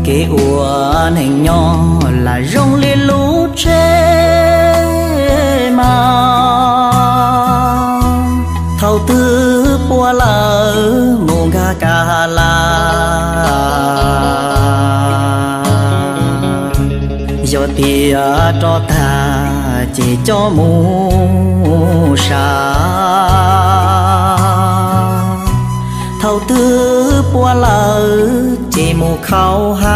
Kev ua neeg nyob lam zoo li lub tsheb mas, thaum twg puas lawm mus nkag kaj laj. Yog tias roj tag ces coj mus sav, thaum twg puas lawm ces mus khauv hav.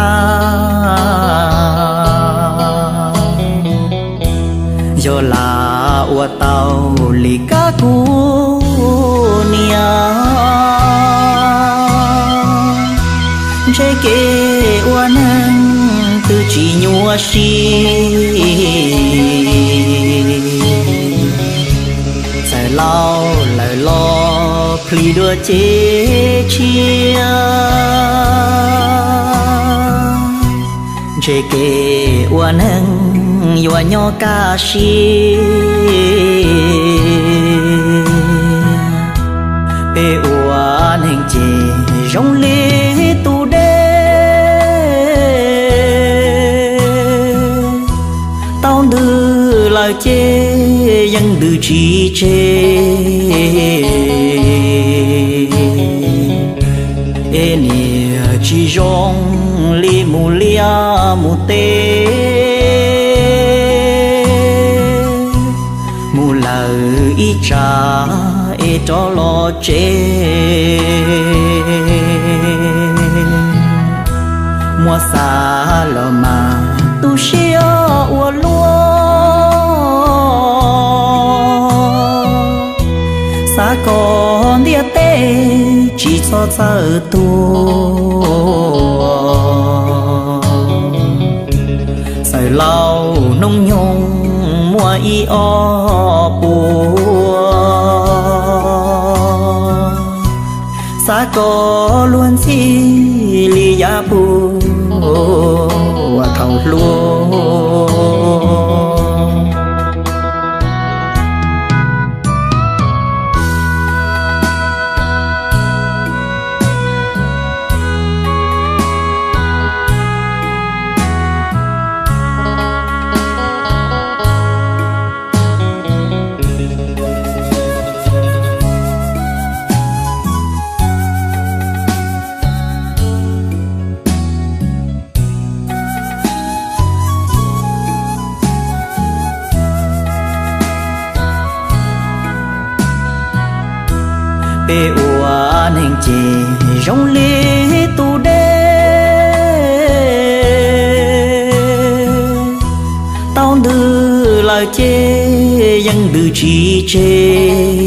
Yog lam ua tau li kab kuv niam, ntshe kev ua neeg twb tsis nyuaj siab. Txawm laus lawm los plhis dua cev tshiab, ntshe kev ua neeg yuav nyob kaj siab. Peb ua neeg ces zoo li tus dej, tau ntws lawm ces yeej ntws tsis tseg. Es niam tsis zoo li mus liaj mus teb, mus lawm ib tsam es rov los tsev. Muab xav los mas tu siab ua luaj, xav kom ntiaj teb tsis txhob txhawj tuag. Txawm laus hnub nyoog muaj ib ob puas, xav kom luag ntxhi li yav puag uas thaum hluas. Peb ua neeg ces zoo li tus dej, tau ntws lawm ces yeej ntws tsis tseg.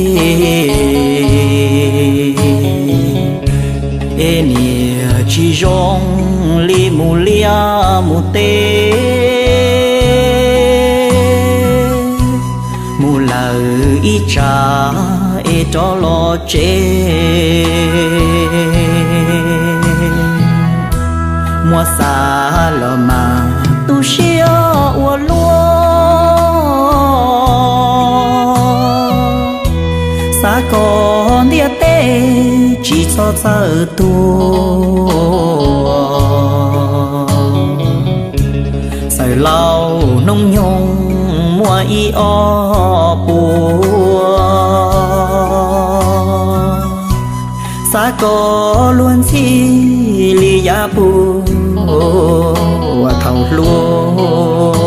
Es niam tsis zoo li mus liaj mus teb, mus lawm ib tsam es rov los tsev. Muab xav los mas tu siab ua luaj, xav kom ntiaj teb tsis txhob txhawj tuag. Txawm laus hnub nyoog muaj ib ob puas, xav kom luag ntxhi li yav puag uas thaum hluas.